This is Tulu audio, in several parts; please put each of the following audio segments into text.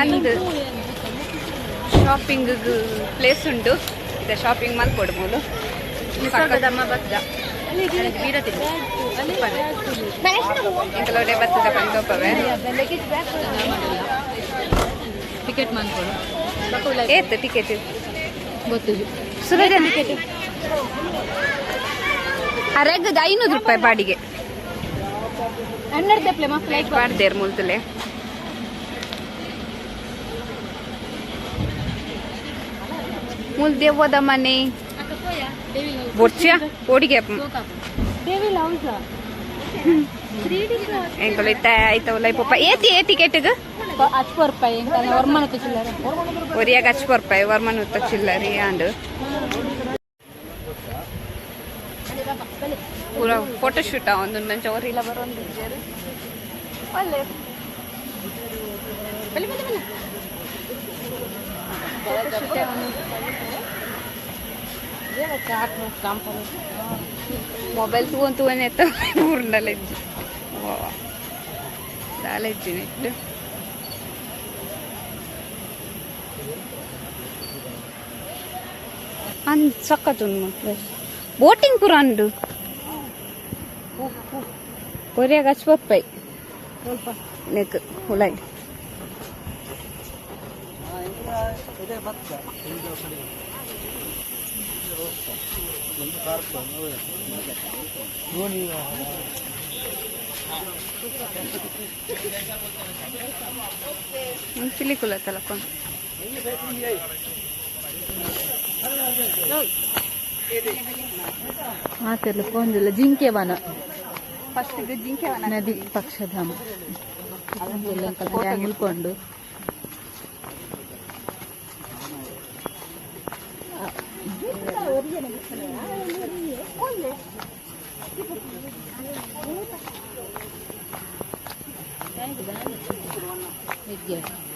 ಅಂದ್ ಶಾಪಿಂಗ್ ಪ್ಲೇಸ್ ಉಂಡು. ಇದೆ ಶಾಪಿಂಗ್ ಮಲ್ಪೊಡು ಮೂಲು. ನಿಸರ್ಗದಮ್ಮ ಬತ್ತ ಇಂಕಲೋಡೆ ಬತ್ತದ ಪಂಡೋಪವೆ. ಟಿಕೆಟ್ ಮಾಡ್ಕೊಡು. ಏತ್ ಟಿಕೆಟ್? ಗೊತ್ತಿಲ್ಲ. ಸುರಜ, ಟಿಕೆಟ್ ಅರೆಗದ 500 ರೂಪಾಯಿ ಬಾಡಿಗೆ. ಹನ್ನೆರಡು ಮಕ್ಕಳು. ಬಾಡ್ದೇರ್ ಮುಲ್ತುಲೆ. ಮುಲ್ ದೆವ್ವದ ಮನೆ ಬೊರ್ಚಿಯ ಓಡಿಗೆ. ಎಂಕುಲು ಇತ್ತ ಐತ ಉಲೈ ಪೊಪ್ಪ. ಏತಿ ಏ ಟಿಕೆಟ್ಗ್? 10 ರೂಪಾಯಿ ವರ್ಮನ ಚಿಲ್ಲರೆ. ಒರಿಯಾಗ 10 ರೂಪಾಯಿ, ವರ್ಮನ್ ಚಿಲ್ಲರಿ ಅಂಡ್. ಪೂರ ಫೋಟೋ ಶೂಟ್ ಒಂದು ಮಂಚ ಒರಿಲ ಬರೊಂದಿಜ್ಜೆರ್. ಒಲ್ಲೆ ಬಲೆ ಬಲೆ ಬಲೆ. Photo shoot. ಮೊಬೈಲ್ ತೂವೊಂದು ತೂವೊಂದು ಎತ್ತ ಊರ್ಂಡಲ ಇಜ್ಜಿ, ದಾಲ ಇಜ್ಜಿ ನೆಟ್. ಅಂದ್ ಸಕ್ಕತ್ ಉಂಡು ಪ್ಲೇಸ್. ಬೋಟಿಂಗ್ ಪೂರ ಉಂಡು. ಒರಿಯಾಗ 10 ರೂಪಾಯಿ ನೆಕ್ ಉಲಾಯಿ. ಒಂದು ಪಿಲಿಕುಲ ತಲಕೊಂಡು. ಮಾತೆಲ್ಲ ಪೋಂದಿಲ್ಲ. ಜಿಂಕೆ ವನ. ಫಸ್ಟ್ ಜಿಂಕೆ ವನ. ನದಿ ಪಕ್ಷಧಾಮ ಎಲ್ಲ ಮುಳ್ಕೊಂಡು.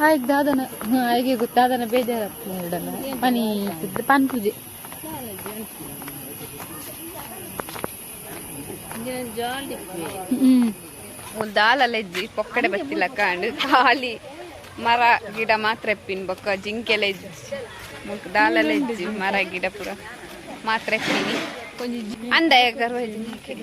ಹಾಗೆ ದಾದನ ಹಾಗೆ ಗೊತ್ತಾದನ ಬೇಜಾರ. ಪನಿ ಪಾನ್ ಪೂಜೆ. ಹ್ಮ್. ದಾಲಲ್ಲ ಇಜ್ಜಿ, ಪೊಕ್ಕಡೆ ಬತ್ತಿಲ್ಲ ಕಾಂಡು. ಖಾಲಿ ಮರ ಗಿಡ ಮಾತ್ರ ಎಪ್ಪಿನ ಬೊಕ್ಕ ಜಿಂಕೆಲ ಇಜ್ಜಿ. ಮುಲ್ಕ ದಾಲಲ್ಲ ಇಜ್ಜಿ, ಮರ ಗಿಡ ಪೂರ ಮಾತ್ರ ಎಪ್ಪಿನಿ. ಅಂದ ಗರ್ವ ಜಿಂಕೆ.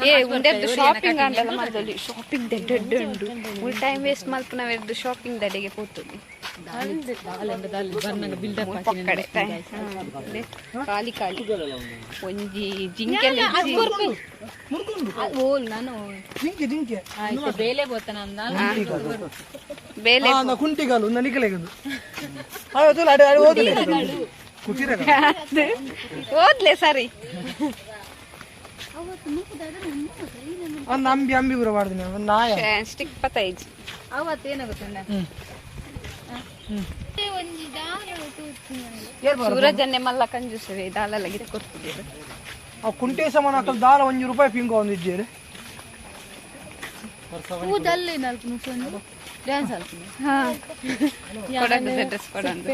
ಏ, ಉಂಡೆದ್ದು ಶಾಪಿಂಗ್ ಅಂಡಲ್ಲ ಮಲ್ದೊಲಿ. ಶಾಪಿಂಗ್ ದೆಡ್ಡ ಉಂಡು. ಮುಲ್ ಟೈಮ್ ವೇಸ್ಟ್ ಮಲ್ಪುನವೆರ್ದು ಶಾಪಿಂಗ್ ದಡೆಗೆ ಪೋತುಲಿ. ಪೊಕ್ಕಡೆ ಖಾಲಿ ಖಾಲಿ. ಒಂಜಿ ಜಿಂಕೆಲ ಇಜ್ಜಿ. ನಾನು ಜಿಂಕೆ ಜಿಂಕೆ. ಬೇಲೆ ಬೋತನ. ಬೇಲೆ. ಕುಂಟಿಗಾಲು ನನಿಕಲೆಗದು ಅಡೆ ಅಡೆ ಓದಲೆ ಕುಟಿರ. ಓದ್ಲೆ ಸರಿ. ಒಂದು ಅಂಬಿ ಅಂಬಿ ಪೂರ ಮಾಡ್ದಿನಿ ಒಂದು ನಾಯ. ಸ್ಟಿಕ್ ಪತೈಜಿ. ಅವತ್ತು ಏನಾಗುತ್ತೆ? ಸೂರಜನ್ನೆ ಮಲ್ಲ ಕಂಜೂಸವೆ, ದಾಲಲ್ಲ ಗಿತ್ ಕೊಡ್ತಿದ್ದೀರು. ಆ ಕುಂಟೆ ಸಮಾನ ಹಾಕಲ್ ದಾಲ 1 ರೂಪಾಯಿ ಪಿಂಗೋ ಒಂದು ಇಜ್ಜೇರು. ಹೂದಲ್ಲಿ ನಾಲ್ಕು ನಿಮಿಷ ಡ್ಯಾನ್ಸ್ ಆಲ್ತೀನಿ. ಹಾ, ಕೊಡಂದು ಡ್ರೆಸ್ ಕೊಡಂದು.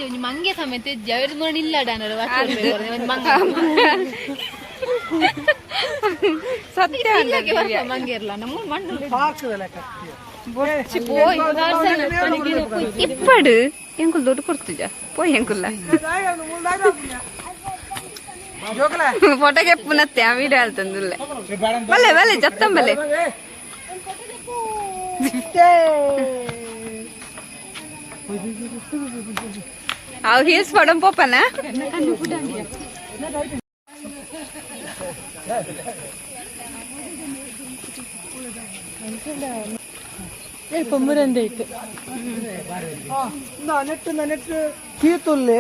ಒಂಜಿ ಮಂಗೆ ಸಮೇತ ಇಜ್ಜಿ ಅವೆರ್ದು ಮುರಣ ಇಲ್ಲ ಡಾನರ್. ಮಂಗೆ. ಸತ್ಯ. ಮಂಗೆ ಇರ್ಲ ನಮ್ಮ ಮಣ್ಣು. ಪಾರ್ಕ್ದ ಲೆಕ್ಕ. ಬೊಚ್ಚಿ ಪೋಯ್ ಇಪ್ಪಡು. ಎಂಕುಲ್ ದುಡ್ಡು ಕೊಡ್ತಿಜ, ಪೋಯ್ ಎಂಕುಲ್ಲ. ಜೋಕಲ. ಫೋಟೋಗೆ ಪುನತ್ತೆ ಆ ವಿಡಿಯೋ ಅಲ್ತಂದುಲ್ಲೆ. ಬಲ್ಲೆ ಬಲ್ಲೆ ಜತ್ತಂಬಲೆ. ಅವು ಹೀಲ್ಸ್ ಪಡಂ ಪೋಪನ. ಪೊಮ್ಮುರಂದೈತೆ. ನೆಟ್ ನೆಟ್ ಕೀತುಲ್ಲೆ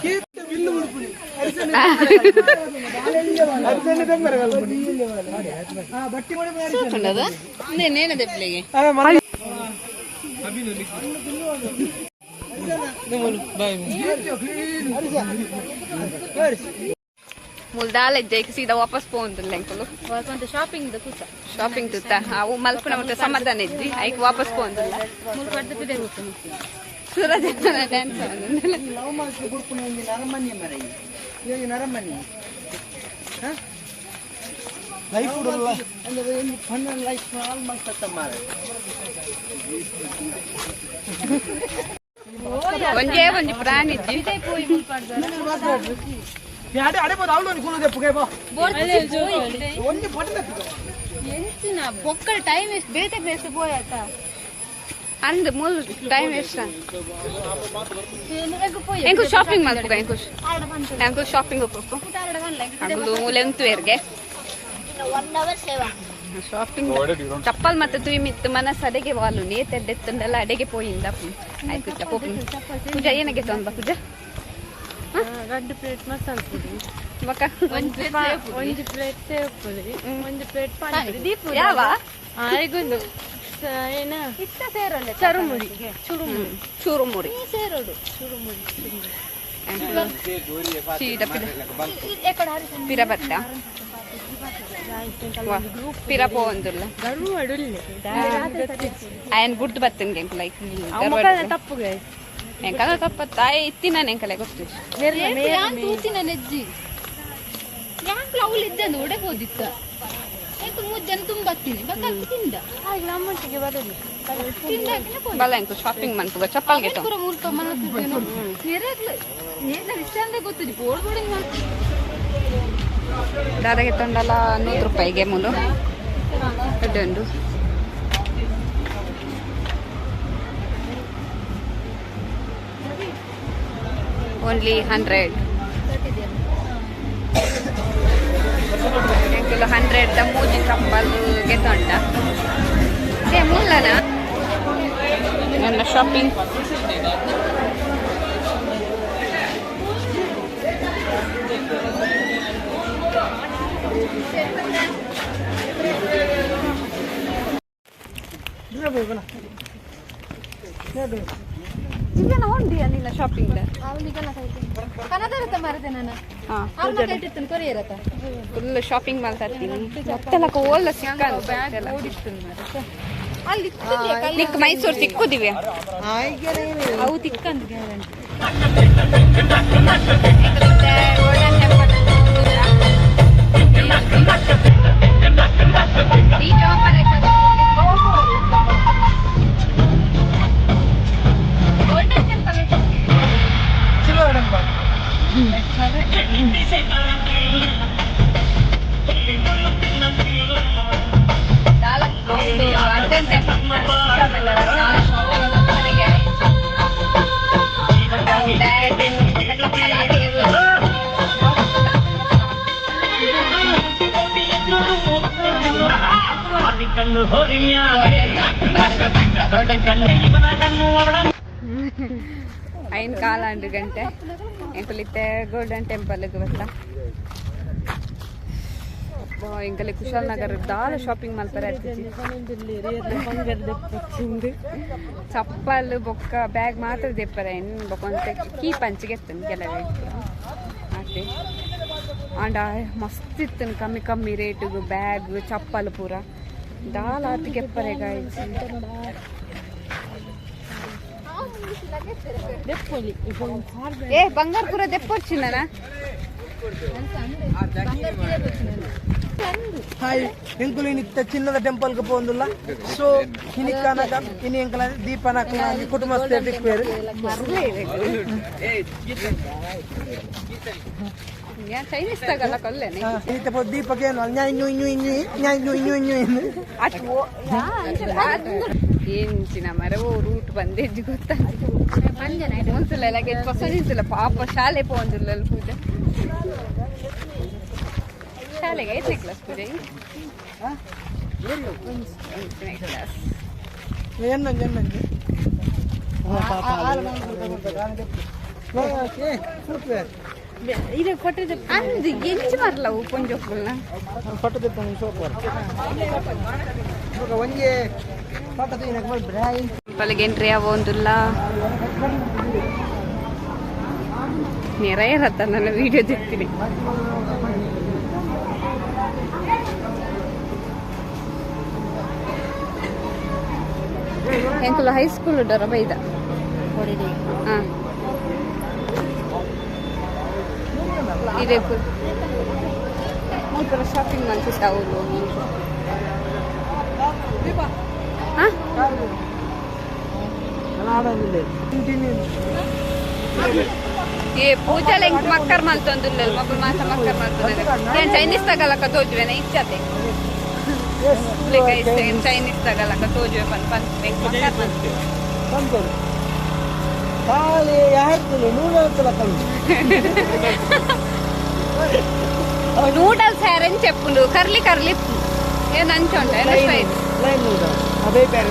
ಕೀತು ಬಿಲ್ಲು ಉಡುಪುಡಿ ಅರಿಸನ್ನೆ ಬೆಂಬರ ಬಟ್ಟಿ ಮಾಡಿ. ನೇನ ದೆಪ್ಲೆಗೆ. ಮುಲ್ದಾಲ ಜೈಕ್ ಸೀದಾ ವಾಪಸ್ ಪೋಂದುಲ್ಲ ಎಂಕುಲು. ಶಾಪಿಂಗ್ ದ ಕೂತ. ಶಾಪಿಂಗ್ ತುತ್ತ ಅವು ಮಲ್ಪುನ ಮತ್ತೆ ಸಮಾಧಾನ ಇದ್ದಿ ಐಕ್ ವಾಪಸ್ ಪೋಂದುಲ್ಲ. ಸೂರಜ್ ಡ್ಯಾನ್ಸ್. ಲೈಫ್ ಒಂಜೇ ಒಂಜಿ ಪ್ರಾಣಿ ಇಜ್ಜಿ. ಎಂಚಿನ ಬೊಕ್ಕಳ ಟೈಮ್ ಎಷ್ಟು ಬೇತೆ ಬೇಸ ಪೋಯಾತ. ಅಂದ್ ಮೂಲ್ ಟೈಮ್ ವೇಸ್ಟ್. ಎಂಕು ಶಾಪಿಂಗ್ ಮಲ್ಪುಗ, ಎಂಕು ಎಂಕು ಶಾಪಿಂಗ್ ಹೋಗ್ಬೇಕು. ಅಂಗುಲು ಮೂಲೆ ಉಂತುವೇರ್ಗೆ ಶಾಪಿಂಗ್ ಚಪ್ಪಲ್ ಮತ್ತೆ ತುಯಿ ಮಿತ್ತು ಮನಸ್ಸು ಅಡೆಗೆ ವಾಲು ನೇತೆಡ್ಡೆತ್ತಂದೆಲ್ಲ ಅಡೆಗೆ ಪೋಯಿಂದ ಆಯ್ತು ಪೋಪು. ಪೂಜಾ ಏನಾಗೆ ತೊಂಬ ಪೂಜಾ? ರಡ್ಡು ಪ್ಲೇಟ್ ಮಸಾಲ ಪುರಿ. ಬೊಕ್ಕ? ಒಂಜಿ ಪ್ಲೇಟ್ ಸೇವ್ ಪುರಿ, ಒಂಜಿ ಪ್ಲೇಟ್ ಪಾನಿಪುರಿ. ದೀಪು ಯಾವ? ಆಯ್ಗುಂದು ಏನ ಚರುಮುರಿ ಚುರುಮುರಿ. ಚೂರುಮುರಿ. ಸೇರೋಡು. ಚುರುಮುರಿ. ಸೀದಾ ಪಿರ ಪಿರ ಬತ್ತ ಪಿರ ಪೋವೊಂದುಲ್ಲ. ಗರ್ವಡುಲ್ಲೆ. ಆಯನ್ ಬುಡ್ದು ಬತ್ತನ್ಗೆ ಎಂಕ್ ಲೈಕ್. ತಪ್ಪು ಗೈಸ್. ಎಂಕಲ ತಪ್ಪ ತಾಯಿ ಇತ್ತಿನ ಎಂಕಲೆ ಗೊತ್ತು. ಯಾನ್ ತೂತಿನ ನೆಜ್ಜಿ ಯಾಕ್ಲ ಅವ್ಲು ಇದ್ದಂದು ಒಡೆ ಹೋದಿತ್ತ ಎಂಕ್ ಮೂರು ಜನ ತುಂಬತ್ತೀನಿ ಬಕ್ಕ ತಿಂದ. ಹಾಗೆ ನಮ್ಮೊಟ್ಟಿಗೆ ಬರಲಿ. ತಿಂದಾಕಿನ. ಬಲ್ಲ ಎಂಕು ಶಾಪಿಂಗ್ ಮನ್ಪುಗ ಚಪ್ಪಲ್ಗೆ. ಪೂರ ಮೂರು ಮನಸ್ಸು ನೇರಾಗ್ಲ ಏನ ವಿಷಯ ಅಂತ ಗೊತ್ತಿದೆ ಬೋರ್ಡ್ ಬೋರ್ಡಿಂಗ್. ದಾದಾಗೆ ತೊಂಡಲ 100 ರೂಪಾಯಿಗೆ ಮೂಲು ಎಡ್ಡೆ ಉಂಡು. ಓನ್ಲಿ 100 ಎಂಕುಲು 100 the ಮೂಜಿ ಚಪ್ಪಲ್ ಗೆತೊಂಡ. ಏ ಮೂಲನ ನನ್ನ ಶಾಪಿಂಗ್. ದಿವ್ಯನ ಉಂಡಿಯ ನಿನ್ನ ಶಾಪಿಂಗ್? ಕನ್ನಡದ ಮಾರದೆ ನಾನು. ಹಾಂ. ಅಮ್ಮ ಕೇಳ್ತಿರ್ತಾನೆ ಕೊರಿಯರತ್ತ. ಫುಲ್ ಶಾಪಿಂಗ್ ಮಾಡ್ತಾ ಇರ್ತೀನಿ ಮತ್ತೆಲ್ಲ ಓಲ್ಲ ಸಿಕ್ಕ. ಅಲ್ಲಿ. ನಿಕ್ ಮೈಸೂರು ಸಿಕ್ಕು ದಿವ್ಯ. ಅವು ತಿಕ್ಕಂದು ಗ್ಯಾರಂಟಿ. ಐನ್ ಕಾಲಾಂಡು ಗಂಟೆ ಎಂಕುಲಿತ್ತೆ ಗೋಲ್ಡನ್ ಟೆಂಪಲ್ ಬತ್ತ. ಎಂಕಲೆ ಕುಶಾಲ್ ನಗರ್ ದಾಲ ಶಾಪಿಂಗ್ ಮಲ್ಪರೆ ಅತ್ತಿಜಿ. ಚಪ್ಪಲ್ ಬೊಕ್ಕ ಬ್ಯಾಗ್ ಮಾತ್ರ ದೆಪ್ಪರೆ ಇನ್ ಬೊಕ್ಕ ಕೀ ಪಂಚಿಗೆ ಎತ್ತನ್ ಕೆಲವೇ ಆತೆ. ಆಂಡ ಮಸ್ತ್ ಇತ್ತನ್ ಕಮ್ಮಿ ಕಮ್ಮಿ ರೇಟಿಗೆ ಬ್ಯಾಗ್ ಚಪ್ಪಲ್ ಪೂರ ದಾಲ ಆತ್ ಗೆಪ್ಪರೆ ಗಾಯ್ಸ್. ಏ ಬಂಗಾರ ಪೂರ ದೆಪ್ಪೊರ್ಚಿನ. ಹಾಯ್ ಎಂಕುಲು ಇನಿತ್ತ ಚಿನ್ನದ ಟೆಂಪಲ್ ಗೆ ಪೋಂದುಲ್ಲ. ಸೊ ಇನಿಕ್ಕನಕ ಇನಿ ಎಂಕಲ ದೀಪನ ಕುಟುಂಬಸ್ಥರು ದಿಕ್ವೇರು. ಚೈನೀಸ್ ತಗಲ್ಲ ಕೊಲ್ಲೆನೆ. ಇನಿತ್ತ ಪೋ ದೀಪಕ್ಕೆ ಏನು ನ್ಯಾಯ್ ನ್ಯೂ ನ್ಯೂ ನ್ಯೂ ನ್ಯಾಯ್ ನ್ಯೂ ನ್ಯೂ ನ್ಯೂ. ಎಂಚಿನ ಮರವು ರೂಟ್ ಬಂದೆಜ್ಜಿ ಗೊತ್ತಾ ಒಂದ್ಸಲ ಎಲ್ಲ ಪಸಂದಿಲ್ಲ ಪಾಪ. ಶಾಲೆ ಪೋಂದಿಲ್ಲ ಪೂಜೆ ಶಾಲೆಗೆ. ಐದನೇ ಕ್ಲಾಸ್ ಪೂಜೆ, ಎಂಟನೇ ಕ್ಲಾಸ್. ಎನ್ನಂಜಿ ಎನ್ನಂಜಿ ಇದು ಫೋಟೋ. ಅಂದು ಎಂಚು ಮರ್ಲವು ಪೊಂಜೋಕುಲ್ನ. ಫೋಟೋ ತೆಪ್ಪು ಸೋಪ್ ಒಂಜಿ ಫೋಟೋ. ಟೆಂಪಲ್ಗೆ ಎಂಟ್ರಿ ಆವೊಂದುಲ್ಲ. ನೆರೆಯ ನನ್ನ ವಿಡಿಯೋ ತೆಗ್ತೀನಿ. ಎಂಕುಲು ಹೈಸ್ಕೂಲ್ ಡೊರ ಬೈದ. ಹಾಂ ಇದೆ ಮುಲ್ಪರ ಶಾಪಿಂಗ್ ಮಲ್ತಿತ್ತಾವುಲು. ಹಾಂ ಏ ಪೂಜಾಲ ಎಂಕ್ ಮಕ್ಕರ್ ಮಲ್ತೊಂದುಲ್ಲ ಮಕ್ಕಳು ಮಾತ ಮಕ್ಕರ್ ಮಲ್ತೊಂದು. ನಾನು ಚೈನೀಸ್ ತಗಲಕ್ಕ ತೋಜುವೆನ ಇಚ್ಛತೆ ಚೈನೀಸ್ ತಗಲಕ್ಕ ತೋಜುವೆ ಪನ್ ಪನ್ ಎಂಕ್ ಮಕ್ಕರ್ ಮಲ್ತು. ನೂಡಲ್ಸ್ ಹೇರೆನ್ ಚೆಪ್ಪುಂಡು ಕರ್ಲಿ ಕರ್ಲಿ ಏನು ಅಂಚುಂಡು ಅದೇ ಬೇರೆ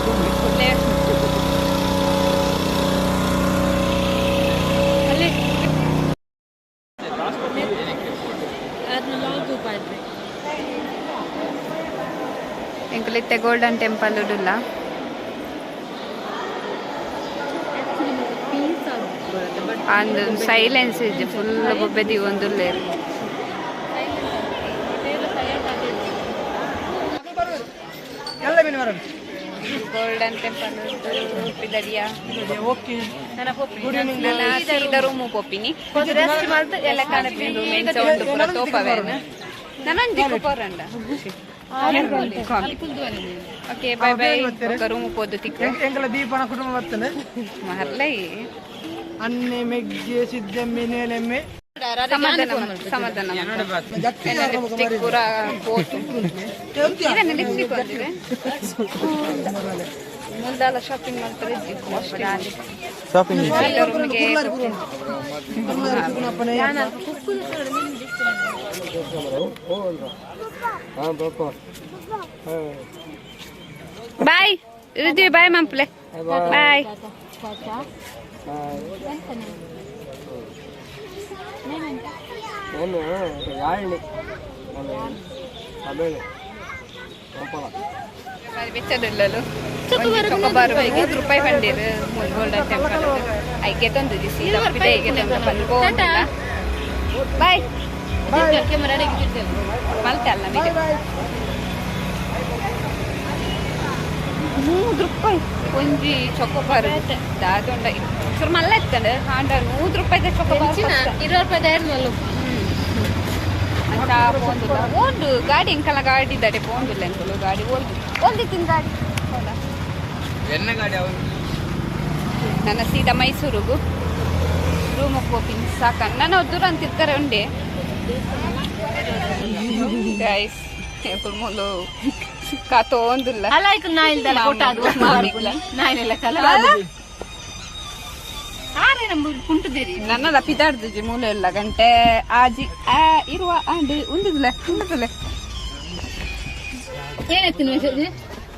ಎಂಕುಲಿತ್ತೆ ಗೋಲ್ಡನ್ ಟೆಂಪಲ್ ಉಡುಲ್ಲ. ಅಂದ್ ಸೈಲೆನ್ಸ್ ಇಜ್ಜಿ ಫುಲ್ ಬೊಬ್ಬೆ ದೀವೊಂದುಲ್ಲೆರ್. ಗೋಲ್ಡನ್ ಟೆಂಪಲ್ ಪಿದಡಿಯಾ. ಓಕೆ ನನ್ನ ಸೀದಾ ರೂಮು ಪೋಪಿನಿ ಎಲ್ಲ ಕಾಣಪಿನ ರೂಮ್ ಎಂಚ ಉಂಡು ಪೂರ ತೋಪವೇನ ನನೊಂಜಿ ಪೋರಂಡ. Okay bye bye. ఒక ರೂಮ್ ಪೋದು ತಿಕ್ಕ ಎಂಕಲ ದೀಪನ ಕುಟುಂಬ ಬರ್ತದೆ ಮರ್ಲೈ ಅನ್ನೆ ಮೆಗ್ಗೆ ಸಿದ್ದೆಮ್ಮೆ ನೇಲೆಮ್ಮೆ ಸಮಾಧಾನ ಸಮಾಧಾನ ಲಿಪ್ಸ್ಟಿಕ್ ಪೂರ ಪೋತು. ಇದನ್ನ ಲಿಪ್ಸ್ಟಿಕ್ ಒಂದಿದೆ. ಮುಂದಾಲ ಶಾಪಿಂಗ್ ಮಾಡ್ತಾರೆ. ಶಾಪಿಂಗ್ ರೂಮಿಗೆ ಬಾಯ್ ರುಜಿ ಬಾಯ್ ಮಂಪ್ಲೆ ಬಾಯ್. ಬೆಚ್ಚದಿಲ್ಲಲು ಚೊಕೊಬಾರು 5 ರೂಪಾಯಿ ಬಂದಿರು ಗೋಲ್ಡನ್ ಟೆಂಪಲ್ ಐಕೆ ತಂದು ಸೀದಾ ತಂದು ಬಂದು ಬಾಯ್ ಮಲ್ತೆ ಅಲ್ಲ ನಮಗೆ 100 ರೂಪಾಯಿ ಒಂಜಿ ಚೊಕೊಬಾರು ದಾದೊಂಡ ಚೂರು ಮಲ್ಲ ಇತ್ತಂಡೆ ಹಾಂಡ 100 ರೂಪಾಯಿದ ಚೊಕೊಬಾರು 20 ರೂಪಾಯಿ ಅಂತ ಪೋಂದುಲ್ಲ ಓಂಡು ಗಾಡಿ ಎಂಕಲ ಗಾಡಿ ಇದ್ದಾರೆ ಪೋಂದುಲ್ಲ ಎಂಕಲು ಗಾಡಿ ಓಲ್ದು ಓಲ್ದಿತ್ತಿನ ಗಾಡಿ ಎನ್ನ ಗಾಡಿ ಅವನು. ನನ್ನ ಸೀದಾ ಮೈಸೂರಿಗೂ ರೂಮಕ್ಕೆ ಹೋಗ್ತೀನಿ ಸಾಕ. ನಾನು ದೂರ ಅಂತಿರ್ತಾರೆ ಉಂಡೆ ಗೈಸ್ ಮೂಲು ಕಾತೋಂದುಲ್ಲ ನನ್ನಲ್ಲ ಪಿದಾಡ್ದು ಮೂಲ ಇಲ್ಲ ಗಂಟೆ ಆಜಿ ಇರುವ ಆಂಡ್ ಉಂದುದಿಲ್ಲ ಉಂದುದಿಲ್ಲ.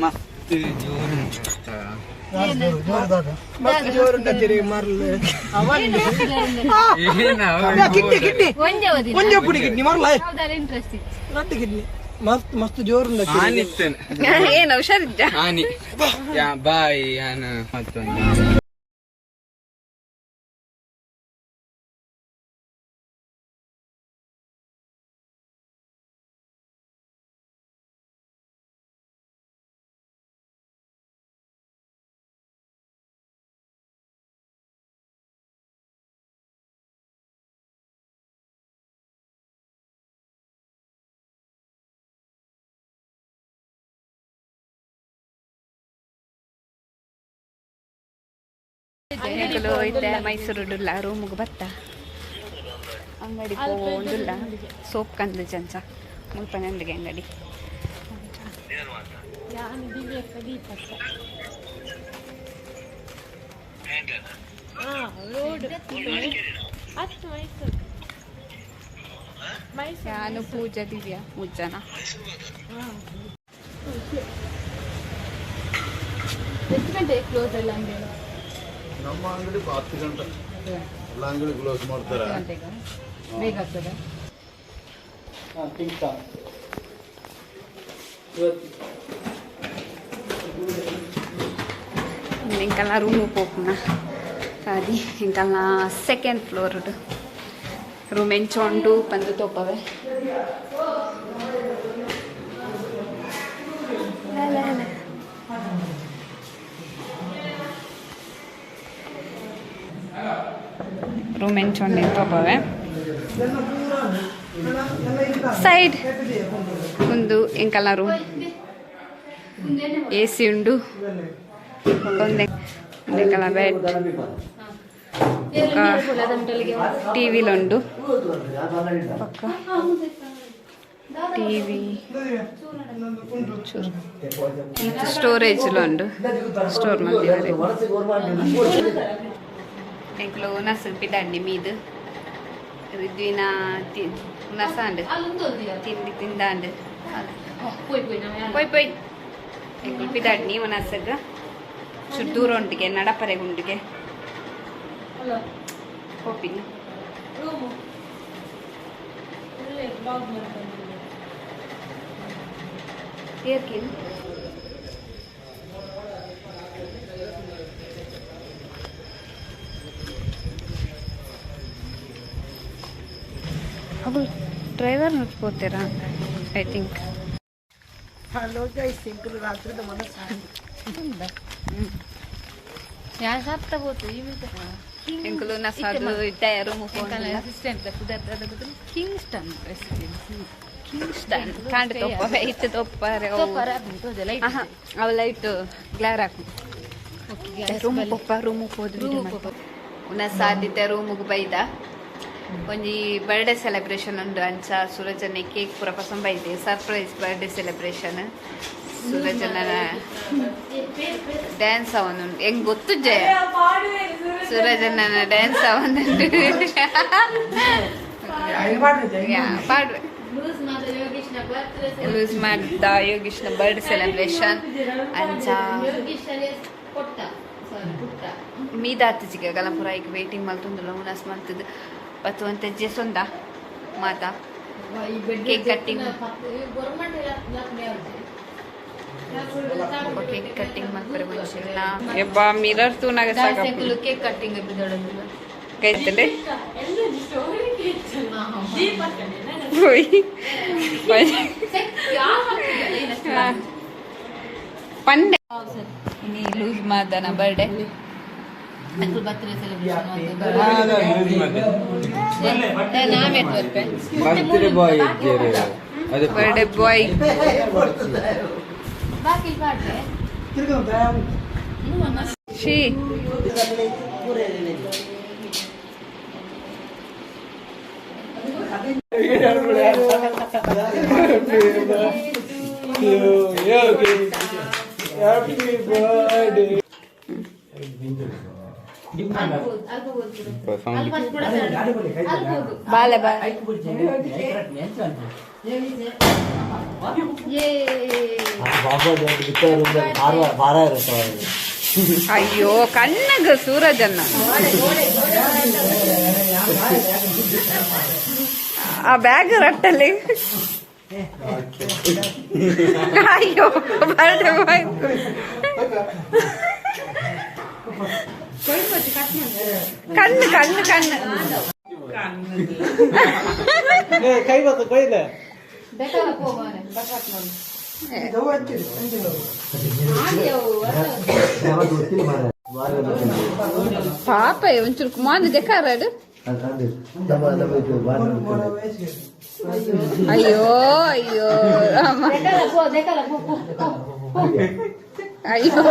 ಮಸ್ತ್ ಜೋರು ಮಸ್ತ್ ಮಸ್ತ್ ಜೋರು ಏನು ಹುಷಾರಿದ್ದ ಬಾಯ್ ಮತ್ತೊಂದು. ಇತ್ತೆ ಮೈಸೂರು ಡುಲ್ಲ ರೂಮಿಗೆ ಬತ್ತ ಅಂಗಡಿ ಪೋಂಡುಲ್ಲ ಸೋಪ್ ಕಂದ್ಲು ಜಂಚ ಮುಲ್ಪ ನಂದಿಗೆ ಅಂಗಡಿ. ನಾನು ಪೂಜಾ ದಿವ್ಯಾ ಮೂರು ಜನ. ಎಷ್ಟು ಗಂಟೆ ಕ್ಲೋಸ್ ಅಲ್ಲ ಅಂಗಡಿ? ನಮ್ಮ ಅಂಗಡಿ 10 ಗಂಟೆ ಎಲ್ಲ ಅಂಗಡಿ ಕ್ಲೋಸ್ ಮಾಡ್ತಾರೆ. ಬೇಗ ಆಗ್ತದೆ. ನಿಂಕೆಲ್ಲ ರೂಮು ಪೋಪುನ ದಾದಿ ಎಂಕಲ್ನ ಸೆಕೆಂಡ್ ಫ್ಲೋರ್ ರೂಮ್ ಎಂಚೊಂಡು ಪಂದು ತೋಪವೆ ರೂಮ್ ಎಂಚೊಂಡು ತೋಪವೆ ಸೈಡ್ ಒಂದು ಎಂಕಲ್ನ ರೂಮ್ ಎ ಸಿ ಉಂಡು ಎಂಕಲ್ನ ಬೆಡ್ ಟಿವಿಲುಂಡು ಪಕ್ಕ ಟಿವಿ ಸ್ಟೋರೇಜ್ ಉಂಡು ಸ್ಟೋರ್ ಮಾಡಿದ್ದಾರೆ ಎಂಕ್ಲು ಉನಸು ಪಿದಾಂಡಿ ಮೀದು ರಿದ್ವಿನ ಉನಸಾಂಡ್ ತಿಂಡಿ ತಿಂದಾಂಡ್ ಪೋಯ್ ಪೋಯ್ ಎಂಕ್ಲು ಪಿದಾಡ್ನಿ ಉನಸಗ್ ಚೂರು ದೂರ ಉಂಟಿಗೆ ನಡಪರೆ ಉಂಡಿಗೆ ಹೋಪಿನಿ ಏರ್ಕಿನ್ ಅದು ಡ್ರೈವರ್ ನೋಡ್ಕೋತೀರಾ I think. Hello guys, simple ರಾತ್ರಿದ ಮನಸ್ಸು ಯಾರು ಸತ್ತ ಹೋತು ಈ ಎಂಕುಲು ನಸಾದು ಇತ್ತೆ ರೂಮ್ ಅಸಿಸ್ಟೆಂಟ್ ಕಿಂಗ್ಸ್ಟನ್ ಕಿಂಗ್ಸ್ಟನ್ ಕಾಂಡ ತೋಪವೆ ಇತ್ತೆ ತೋಪರೆ ಅವು ಲೈಟ್ ಗ್ಲಾರ್ ಹಾಕು ರೂಮ್ ಪೊಪ್ಪ ರೂಮ್ ಹೋದ್ರು ಉನಸಾದಿತ್ತೆ ರೂಮಿಗೆ ಬೈದ ಒಂಜಿ ಬರ್ಡೇ ಸೆಲೆಬ್ರೇಷನ್ ಉಂಡು ಅಂಚ ಸೂರಜನೆ ಕೇಕ್ ಪೂರ ಪಸಂದ್ ಬೈದೆ ಸರ್ಪ್ರೈಸ್ ಬರ್ಡೇ ಸೆಲೆಬ್ರೇಷನ್ ಸೂರಜನ ಡ್ಯಾನ್ಸ್ ಅವನು ಹೆಂಗ್ ಗೊತ್ತು ಜಯ ಸೂರಜನ ಡ್ಯಾನ್ಸ್ ಅವನು ಪಾಡುವೆ ಲೂಸ್ ಮಾಡ್ದ ಯೋಗೀಶ್ನ ಬರ್ಡೇ ಸೆಲೆಬ್ರೇಷನ್ ಅಂಚ ಮೀದಾತಿಜಿಗೆ ಗಲಪುರ ಈಗ ವೇಟಿಂಗ್ ಮಲ್ತೊಂದುಲ್ಲ ಉನಸ್ ಮಲ್ತದ್ದು ಬತ್ತುವಂತೆ ಜೆಸೊಂದ ಮಾತಾ ಕೇಕ್ ಕಟ್ಟಿಂಗ್ ಕೇಕ್ ಕಟ್ಟಿಂಗ್ ಮಲ್ಪರೆ ಮುಂಚಿನ ಯಬ್ಬ ಮಿರರ್ ತೂನಾಗ ಸಾಕು ಕೇಕ್ ಕಟ್ಟಿಂಗ್ ಕೈತಲೆ ಹೋಯ್ ಪಂಡೆ ಇನಿ ಲೂಸ್ ಮಾಡ್ದನ ಬರ್ಡೇ ಬರ್ತ್ಡೇ ಬಾಯ್ ಇದ್ದೀರಿ ಅದೇ birthday boy she happy birthday. ಬಾಲೆ ಬಾಲೆ ಅಯ್ಯೋ ಕಣ್ಣಗ ಸೂರಜನ್ನ ಆ ಬ್ಯಾಗ್ ರಟ್ಟಲ್ಲಿ ಅಯ್ಯೋ ಬರ್ಡೇ ಬಾಯ್ ಕಣ್ಣು ಕಣ್ಣು ಕಣ್ಣು ಕೈ ಬತ್ತ ಕೊಯ್ಲ ಪಾಪ ಒಂಚೂರು ಕುಮಾನ್ ದೆಕ್ಕಾರಡು ಅಯ್ಯೋ ಅಯ್ಯೋ ರಾಮ ಅಯ್ಯೋ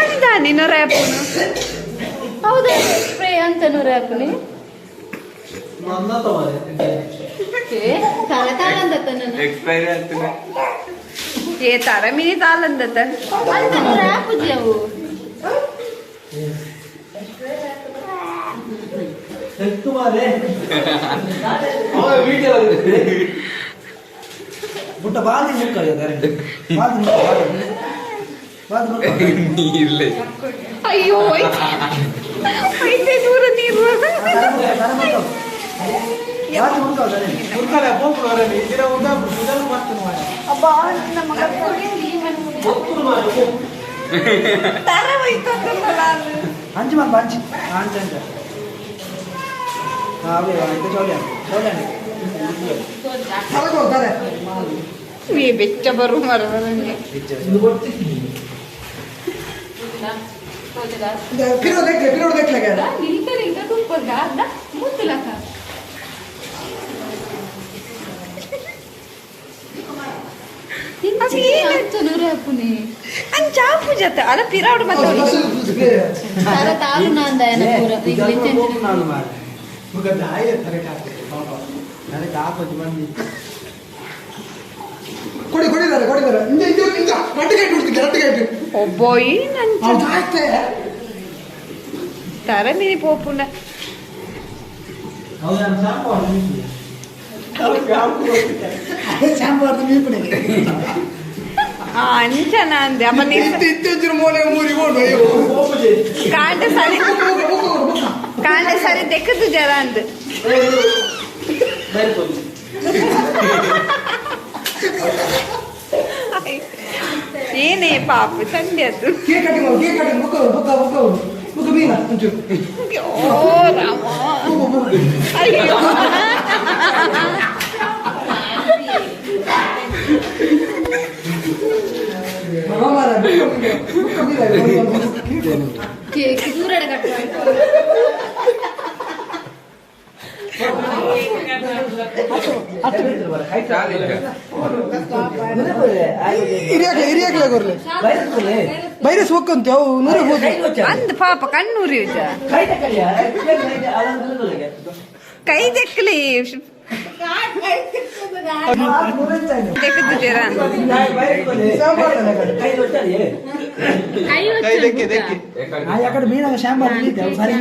ಅಂದ ನಿನ್ನೊರ ಅಪ್ಪನು ಹೌದಾ ಸ್ಪ್ರೇ ಅಂತ ನೂರ ಹಾಕುನಿ ಎಕ್ಸ್ಪೈರಿ ಆಗ್ತದೆ ಏ ತರ ಮಿನಿ ತಾಲಂದತ್ತ ಅಂತ ನೂರ ಹಾಕುಜಿ ಅವು ಬುಟ್ಟ ಬಾದಿ ಮುಕ್ಕ ಬಾದಿ ಮುಕ್ಕ ಬಾದಿ ಮುಕ್ಕ ನೀರ್ಲೇ ಅಯ್ಯೋ ಐತೆ ದೂರ ನೀರು ಬಾದಿ ಮುಕ್ಕ ಮುಕ್ಕಲೆ ಪೋಪುಡು ಇದಿರ ಉಂದ ಇದನ್ನು ಮಾಡ್ತೀನಿ ಅಬ್ಬಾ ನನ್ನ ಮಗ ಒತ್ತುರು ಮಾರೆ ತರೆ ಹೋಯ್ತಂದಲ್ಲ. ಅಂಚು ಮಲ್ಪ ಅಂಚು ಅಂಚು ಅಂಚ. ತಲೆ ನೀ ಬೆಚ್ಚ ಬರು ಮರ. ಪಿರೋ ದೆಕ್ಲೆ, ಪಿರೋ ದೆಕ್ಲೆಗೆ. ನಿಲ್ತಾರೆ ಇಂಕ ತುಪ್ಪಗ ಅರ್ಧ ಮುತ್ತುಲಕ. ನೂರ ಹಾಪುನಿ. ಅಂಚಾಪು ಜೊತೆ ಅಲ್ಲ ಪಿರಾಡು ಮತ್ತೆ. ತರ ತಾರು ನಾಂದಾಯನ ಪೂರ. ಕೊಡಿ ಕೊಡಿದ್ದಾರೆ ಕೊಡಿದ್ದಾರೆ. ಇಂದ ಇಂದ ಇಂದ ರಟ್ಟು ಗೈಟ್ ಬಿಡ್ತೀನಿ, ರಟ್ಟು ಗೈಟ್. ಒಬ್ಬೋಯಿ ನಂಚ. ಅವ್ನು ಜಾಸ್ತಿ. ತರ ಮಿನಿ ಪೋಪುಂಡ. ಅಂಚನ ಅಂದೆ ಅಪ್ಪ ನೀ. ಇತ್ತೀಚಿನ ಮೋನೆ ಮೂರಿ ಓಡು, ಅಯ್ಯೋ. ಕಾಂಡೆ ಸರಿ, ಕಾಂಡೆ ಸರಿ ದೆಕ್ಕದು ಜರ ಅಂದ್. ಏನೇ ಪಾಪ ಚಂಡಿ ಅದು. Cake cutting, cake cutting. ಬುಕ್ಕ ಬುಕ್ಕ ಬುಕ್ಕ ಬುಕ್ಕ ಮೀನ ಒಂಚೂರು. ಓ ರಾಮ, ಅಯ್ಯೋ. ಕೇಕ್ ದೂರಡ ಕಟ್ಟ. ಹಿರಿಯಾಕ್ಲೆ ಹಿರಿಯಾಕ್ಲೆ ಕೊರ್ಲೆ. ಬೈರಸ್ ಒಕ್ಕಂತೆ ಅವು ನೂರ ಹೋದ. ಅಂದ್ ಪಾಪ ಕಣ್ಣೂರಿ ಉಜ. ಕೈ ದೆಕ್ಕಲಿ ದೆಕ್ಕದು ಜರ. ಕೈ. ಯಾಕಡೆ ಮೀನಾಗ ಶಾಂಬಾರ್ ಸರಿ.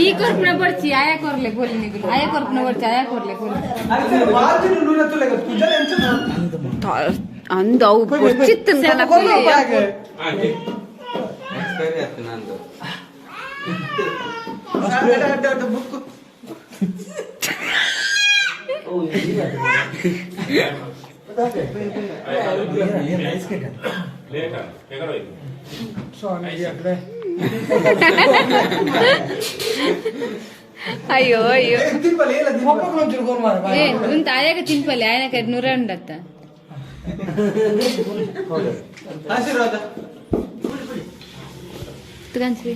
ಈ ಕೊರ್ಪುನ ಬರ್ಚಿ ಆಯಾ ಕೊರ್ಲೆ ಗೋಲಿ ನಿಗುಲು. ಆಯಾ ಕೊರ್ಪುನ ಬರ್ಚಿ ಆಯಾ ಕೊರ್ಲೆ ಗೋಲಿ. ಅಂದ್ ಅವು ಬೊಚ್ಚಿತ್ತು. ಎಕ್ಸ್ಪೈರಿ ಆಯ್ತು ನಂದು. ಅಯ್ಯೋ ಅಯ್ಯೋ. ಏ ಉಂತ ಆಯಾಗ ತಿನ್ಪಲ್ಲಿ ಆಯನ ಕೈ ನೂರ ಉಂಡತ್ತ. ಆಶೀರ್ವಾದ. ತುಗನ್ಸಿ.